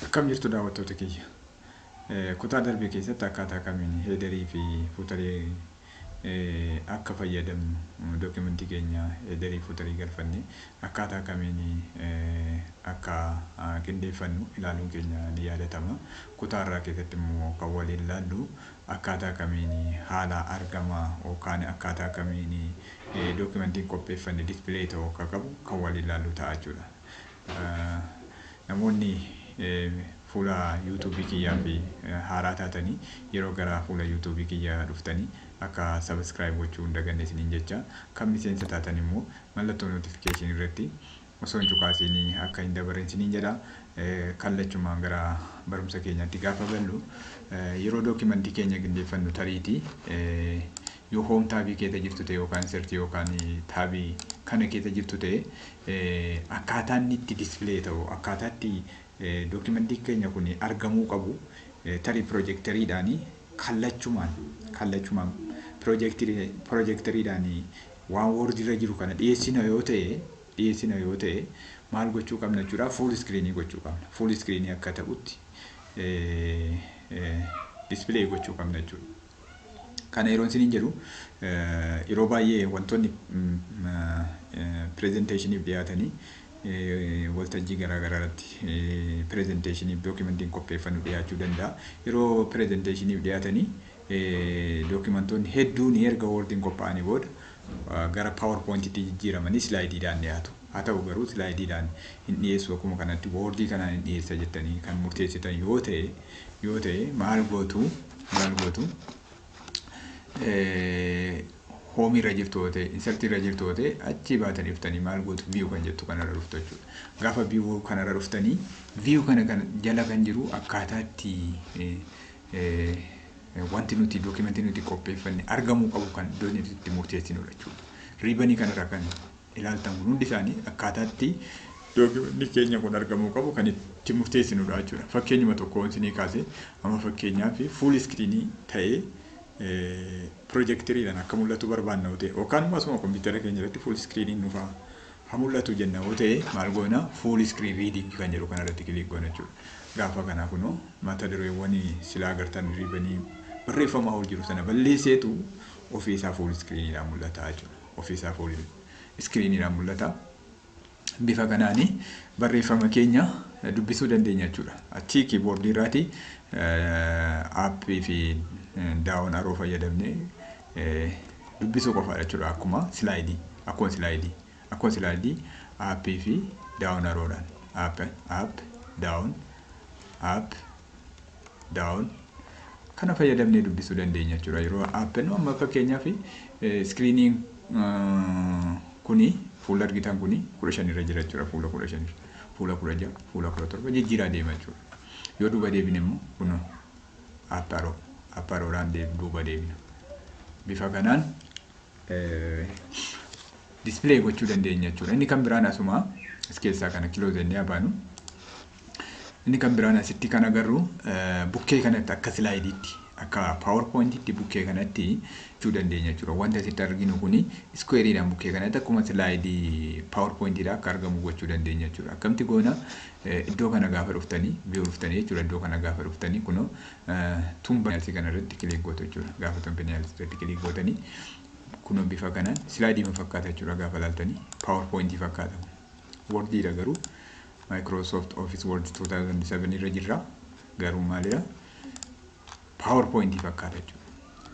Akkam jirtu, daawwattoota kiyya? Kutaa darbe keessatti akkaataa kamiin headerii fi footerii akka fayyadamnu, dookimentii keenya headerii footerii galfannee akkaataa kamiin akka qindeeffannu ilaaluun keenya ni yaadatama. Kutaa irraa keessatti immoo kan waliin ilaallu akkaataa kamiin haala argama yookaan akkaataa kamiin dookimentiin qopheeffanne display ta'uu akka qabu kan waliin ilaallu ta'a jechuudha. Namoonni fuula YouTubeii kiyyaa fi haaraa taatanii yeroo gara fuula YouTubeii kiyyaa dhuftanii akka subscribe gochuu hin daganne isiniin jecha, kan miseensa taatan immoo mallattoo notificationii irratti osoo hin cuqaasiin akka hin dabarre isiniin jedha. Kallachumaan gara barumsa keenyaatti gaafa gallu, yeroo dookimentii keenya qindeeffannu tariitii yoo home tabii keessa jirtu ta'e yookaan insertii yookaan tabii kana keessa jirtu ta'e, akkaataa inni itti display ta'u, akkaataa itti dookimentiin keenya kun argamuu qabu, tarii piroojeekteriidhaan kallachumaan piroojeekteriidhaan waan Wordirra jiru kana dhiyeessina yoo ta'e, maal gochuu qabna jechuudha? Full screenii gochuu qabna. Full screenii akka ta'utti display gochuu qabna jechuudha. Kana yeroo isiniin jedhu, yeroo baay'ee wantoonni presentationiif dhiyaatanii, waltajjii garaa garaa irratti presentationiif dookimentiin qopheeffannu dhiyaachuu danda'a. Yeroo presentationiif dhiyaatanii dookimentoonni hedduun erga Wordiin qophaa'anii booda gara PowerPointiitti jijjiiramanii slideiidhaan dhiyaatu. Haa ta'u garuu slideiidhaan hin dhiyeessu, akkuma kanatti Wordii kanaan hin dhiyeessa jettanii kan murteessitan yoo ta'e, maal gootu? Homeii irra jirtu yoo ta'e, insertii irra jirtu yoo ta'e, achi baatanii dhuftanii maal gootu? View kan jettu kanarra dhuftu jechuudha. Gaafa view kanarra dhuftanii, view kana kan jala kan jiru akkaataa itti wanti nuti dookimentii nuti qopheeffanne argamuu qabu kan iddoo nuti itti murteessinudha jechuudha. Ribbonii kanarra kan ilaaltan kun hundi isaanii akkaataa itti dookimentii keenya kun argamuu qabu kan itti murteessinudha jechuudha. Fakkeenyuma tokko isinii kaase, amma fakkeenyaaf full screenii ta'ee piroojeekteriidhaan akka mul'atu barbaanna yoo ta'e, yookaan immoo asuma kompiitara keenya irratti full screeniin nuuf haa mul'atu jenna yoo ta'e, maal goona? Full screen reading kan jedhu kanarratti click goona jechuudha. Gaafa kanaa kunoo mata dureewwan silaa agartan ribbonii barreeffamaa ol jiru sana balleesseetu ofiisaa full screeniidhaan mul'ata jechuudha. Ofiisaa full screeniidhaan mul'ata. Bifa kanaani barreeffama keenya dubbisuu dandeenya jechuudha. Achii keyboardii irraati upii fi down arrow fayyadamnee dubbisuu qofaadha jechuudha. Akkuma slideii upii fi down arrowdhaan up, up, down, up, down kana fayyadamnee dubbisuu dandeenya jechuudha. Yeroo up amma fakkeenyaaf screeniin kuni fuula argitan kuni 15 irra jira jechuudha. Fuula 15, fuula 16, fuula 17 jijjiiraa deema jechuudha. Yoo duuba deebine immoo kunoo up arrow, up arrowdhaan duuba deebina. Bifa kanaan display gochuu dandeenya jechuudha. Inni kan biraan asuma as keessaa kana close jennee baanu. Inni kan biraan asitti kan agarru bukkee kanatti akka slideiitti, akka PowerPointiitti bukkee kanatti jechuu dandeenya jechuudha. Wanti asitti arginu kuni squareiidhaan bukkee kanatti akkuma slideii PowerPointiidha akka argamu gochuu dandeenya jechuudha. Akkamitti goona? Iddoo kana gaafa dhuftanii, view dhuftanii jechuudha. Iddoo kana gaafa dhuftanii kunoo thumbnailsii kana irratti click gootu jechuudha. Gaafa thumbnailsii irratti click gootanii, kunoo bifa kanaan slideii fakkaata jechuudha. Gaafa ilaaltanii PowerPointii fakkaata. Wordiidha garuu, Microsoft Office Word 2007 irra jirra. Garuu maalidha? PowerPointii fakkaata jechuudha.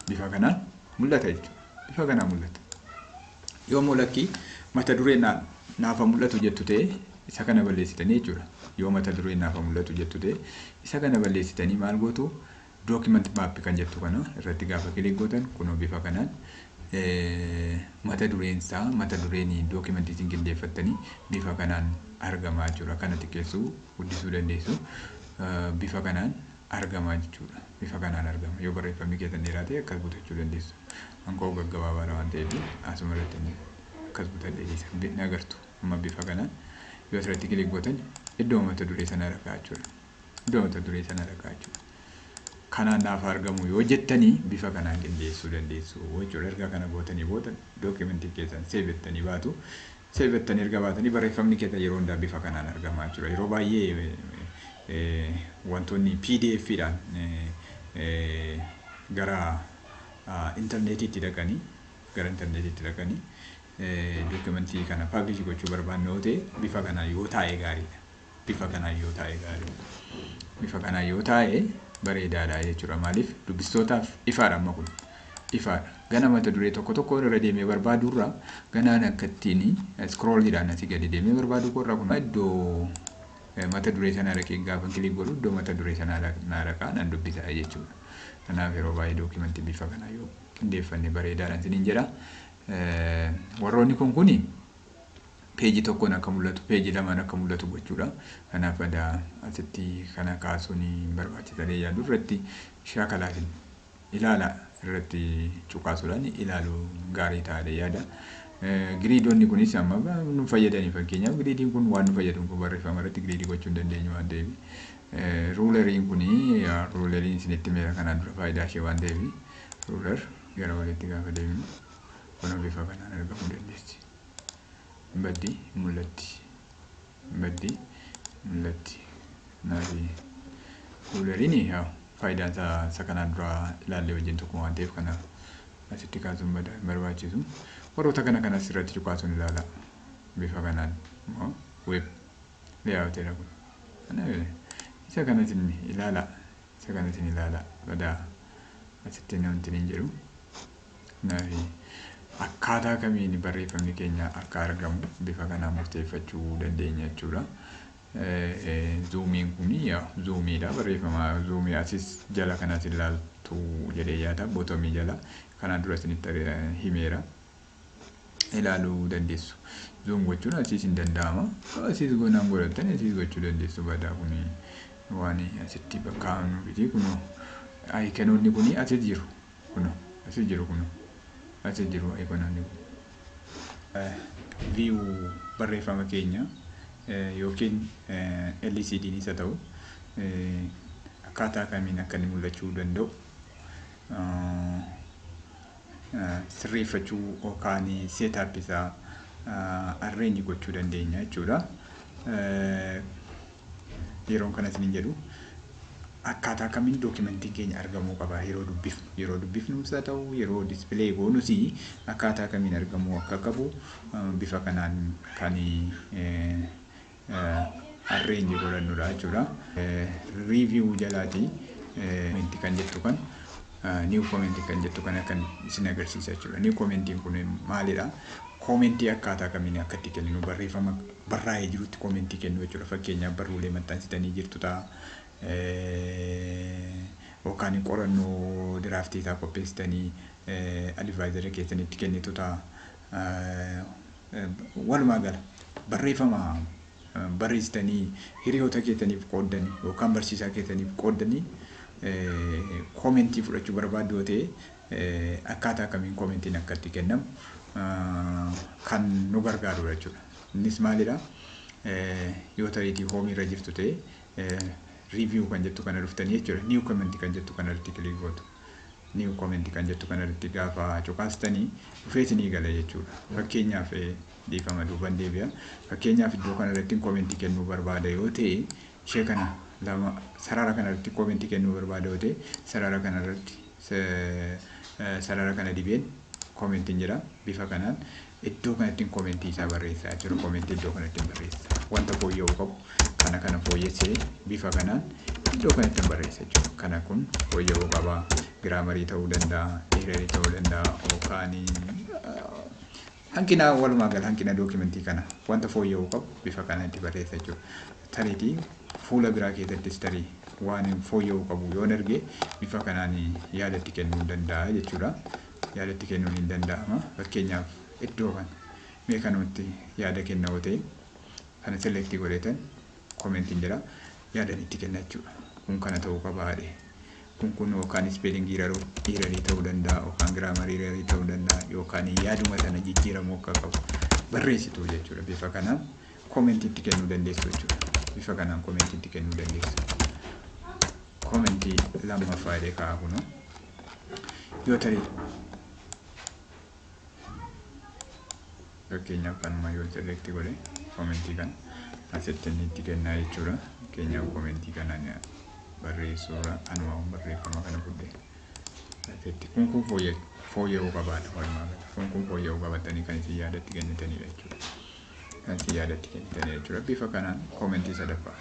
Bifa kanaan mul'ata jechuudha. Bifa kanaan mul'ata. Yoo lakkii mata dureen naafa mul'atu jettu ta'e, isa kana balleessitanii jechuudha. Yoo mata dureen naafa mul'atu jettu ta'e, isa kana balleessitanii maal gootu? Document map kan jettu kana irratti gaafa click gootan, kunoo bifa kanaan mata dureen isaa, mata dureen dookimentii isin qindeeffattanii bifa kanaan argamaa jechuudha. Kana xiqqeessuu, guddisuu dandeessu. Bifa kanaan argamaa jechuudha. Bifa kanaan argama. Yoo barreeffamni keessan dheeraa ta'e akkas butachuu dandeessu. Hankoo gaggabaabaadha waan ta'eef asuma irratti akkas butadhee dhiisa. Ni agartu. Amma bifa kanaan yoo asirratti click gootan iddoo mata duree sana argaa jechuudha. Iddoo mata duree sana argaa jechuudha. Kanaan naaf argamu yoo jettanii, bifa kanaan qindeessuu dandeessu jechuudha. Erga kana gootanii booda dookimentii keessan save jettanii baatu. Save jettanii erga baatanii, barreeffamni keessan yeroo hundaa bifa kanaan argama jechuudha. Yeroo baay'ee Wantoonni PDF'dhaan gara intarneetiitti dhaqanii dookimentii kana publish gochuu barbaannu yoo ta'e, bifa kanaan yoo taa'e gaariidha. Bifa kanaan yoo taa'e gaariidha. Bifa kanaan yoo taa'e bareedaadha jechuudha. Maaliif, dubbistootaaf ifaadha, amma kun ifaadha. Gana mata duree tokko tokko irra deemee barbaadurra, ganaan akka ittiin scrolliidhaan asii gadi deemee barbaadu qorra, kun iddoo mata duree sanaa dhaqee gaafa click godhu iddoo mata duree sanaa naa dhaqaa, nan dubbisa jechuudha. Kanaaf yeroo baay'ee dookimentii bifa kanaa yoo qindeeffanne bareedaadha isiniin jedha. Warroonni kun kuni peejii tokkoon akka mul'atu, peejii lamaan akka mul'atu gochuudha. Kanaaf adaa asitti kana kaasuun hin barbaachisa yaadu irratti shaakalaatiin ilaala, irratti cuqaasuudhaan ilaaluu gaarii ta'a yaada. Giriidonni kunis amma nu fayyadanii, fakkeenyaaf giriidiin kun waan nu fayyadu kun barreeffama irratti giriidii gochuu hin dandeenyu waan ta'eef. Ruuleriin kuni, ruuleriin isinitti meera kanaan dura faayidaa ishee waan ta'eef, ruler gara walitti gaafa deemnu kun bifa kanaan argamuu dandeessi. Baddi, mul'atti. Baddi, mul'atti. Kanaaf ruuleriin faayidaan isaa isa kanaan dura ilaallee wajjin tokko waan ta'eef, kana asitti kaasuun badaa hin barbaachisu. Warroota kana kanas irratti cuqaasuun ilaala. Bifa kanaan immoo web layouteedha kun. Isa kanas ilaala. Isa kanas ilaala. Badaa asitti wanti hin jedhu. Kanaaf akkaataa kamiin barreeffamni keenya akka argamu bifa kanaan murteeffachuu dandeenya jechuudha. Zoomiin kun zoomiidha, barreeffama zoomii asis jala kanas ilaaltu jedhee yaada, bottomii jala kanaan dura isinitti himeera. Ilaaluu dandeessu. Zoom gochuun asiis hin danda'ama. Asiis gonaan godhattan asiis gochuu dandeessu, badaa kun waan asitti bakka miti. Kun iconoonni kun asis jiru. Kun asis jiru, kun asis jiru iconoonni kun. View barreeffama keenya yookiin LCD'n isa ta'u akkaataa kamiin akka inni mul'achuu danda'u sirreeffachuu yookaan setup isaa arrange gochuu dandeenya jechuudha. Yeroon kana isiniin jedhu, akkaataa kamiin dookimentiin keenya argamuu qaba yeroo dubbifnu, yeroo dubbifnus haa ta'u, yeroo display goonus, akkaataa kamiin argamuu akka qabu bifa kanaan kan arrange godhannudha jechuudha. Review jalaati comment kan jettu kan, new comment kan jettu kana kan isin agarsiisa jechuudha. New commentiin kun maalidha? Commentii akkaataa kamiin akka itti kenninu, barreeffama barraa'ee jirutti commentii kennu jechuudha. Fakkeenyaaf barruulee maxxansitanii jirtu ta'a. Yookaan qorannoo draftii isaa qopheessitanii advisorii keessanitti kennitu ta'a. Walumaa gala barreeffama barreessitanii hiriyoota keessaniif qooddanii yookaan barsiisaa keessaniif qooddanii commentii fudhachuu barbaaddu yoo ta'e, akkaataa kamiin commentiin akka itti kennamu kan nu gargaarudha jechuudha. Innis maalidha? Yoo tariitii homeii irra jirtu ta'e, review kan jettu kana dhuftanii jechuudha. New comment kan jettu kana irratti click gootu. New comment kan jettu kana irratti gaafa cuqaastanii dhufee isinii gala jechuudha. Fakkeenyaaf, dhiifama, duuban deebi'a. Fakkeenyaaf iddoo kana irratti commentii kennuu barbaada yoo ta'e, ishee kana lama sarara kana irratti commentii kennuu barbaada yoo ta'e, sarara kana irratti sarara kana dibeen commentiin jira. Bifa kanaan iddoo kanatti commentii isaa barreessaa jechuudha. Commentii iddoo kanatti barreessa. Wanta fooyya'uu qabu kana kana fooyyessee bifa kanaan iddoo kanatti barreessa jechuudha. Kana kun fooyya'uu qaba. Grammarii ta'uu danda'a, errorii ta'uu danda'a, yookaan hanqina, walumaa gala hanqina dookimentii kana wanta fooyya'uu qabu bifa kanaan itti barreessa jechuudha. Tariitii fuula biraa keessattis tarii waan fooyya'uu qabu yoon arge, bifa kanaan yaada itti kennuu danda'a jechuudha. Yaada itti kennuun hin danda'ama. Fakkeenyaaf iddoo kana mee kanumatti yaada kenna yoo ta'e, kana select godhetan commentiin jira, yaadan itti kenna jechuudha. Kun kana ta'uu qaba haadhe. Kun kun yookaan spellingii errorii ta'uu danda'a, yookaan grammarii errorii ta'uu danda'a, yookaan yaaduma sana jijjiiramuu akka qabu barreessitu jechuudha. Bifa kanaan commentii itti kennuu dandeessu jechuudha. Bifa kanaan commentii itti kennuu dandeessu. Commentii lammaffaa jedhee kaa'a kunoo. Yoo tarii fakkeenyaaf kanuma yoo select godhe, commentii kana Asitti inni itti kennaa jechuudha. Fakkeenyaaf commentii kanaan barreessuudha. Anuma barreeffama kana fudhe. Asitti kun fooyya'uu qabaata walumaa gala. Kun fooyya'uu qabatanii kan isin yaadatti kennitanidha jechuudha. Kan isin yaadatti kennitanidha jechuudha. Bifa kanaan commentii sadaffaa.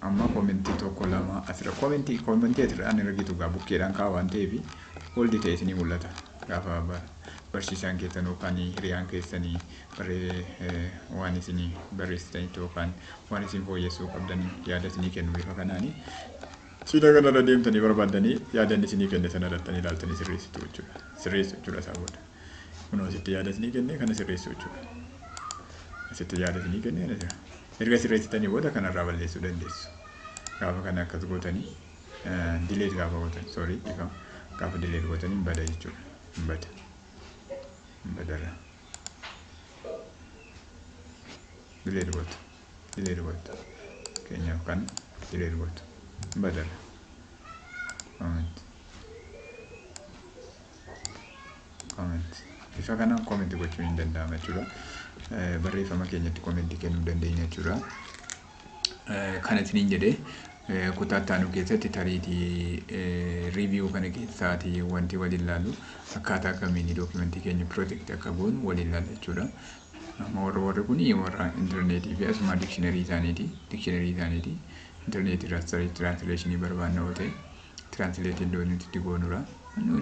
Amma commentii tokko, lama asirra commentii asirra ani argitu gaa bukkeedhaan kaa'u waan ta'eef hold ta'e isinii mul'ata. Gaafa barsiisaan keessan yookaan hiriyaan keessanii waan isinii barreessitanitti yookaan waan isin fooyyessuu qabdanii yaada isinii kennu bifa kanaanii. Siila kanarra deemtanii barbaaddanii yaada inni isinii kenne sana irratti ilaaltanii sirreessitu jechuudha. Sirreessu jechuudha isaa booda. Kunoo asitti yaada isinii kenne kana sirreessu jechuudha. Asitti yaada isinii kenne kana sirreessu. Erga sirreessitanii booda kanarraa balleessuu dandeessu. Gaafa kana akkas gootanii delete gaafa gootan, sorry, ifama, gaafa delete gootanii hin bada jechuudha. Hin bada. Hin badarra. Delete gootu. Delete gootu. Fakkeenyaaf kan delete gootu. Hin badarra. Comment. Comment. Bifa kanaan comment gochuun hin danda'ama jechuudha. Barreeffama keenyatti commentii kennuu dandeenya jechuudha. Kana isiniin jedhee, kutaa itti aanu keessatti tariitii review kana keessaatii wanti waliin ilaallu akkaataa kamiin documentii keenya protect akka goonu waliin ilaalla jechuudha. Amma warri kun warra intarneetii fi asuma dictionary isaaniiti. Dictionary isaaniiti. Intarneetii irraa tarii translationii barbaanna yoo ta'e translate iddoo nuti itti goonudha.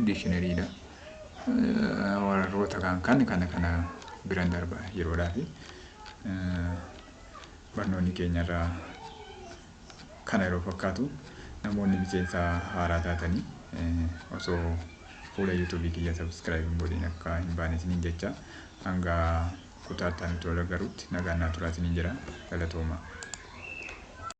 Dictionaryidha. Warroota kan kana biran darba yeroodhaafi. Barnoonni keenyarraa kana yeroo fakkaatu, namoonni miseensa haaraa taatanii osoo fuula YouTubeii kiyya subscribe hin godhin akka hin baane isiniin jecha, hanga kutaa itti aanutti wal agarrutti nagaan naa turaa isiniin jira, galatooma.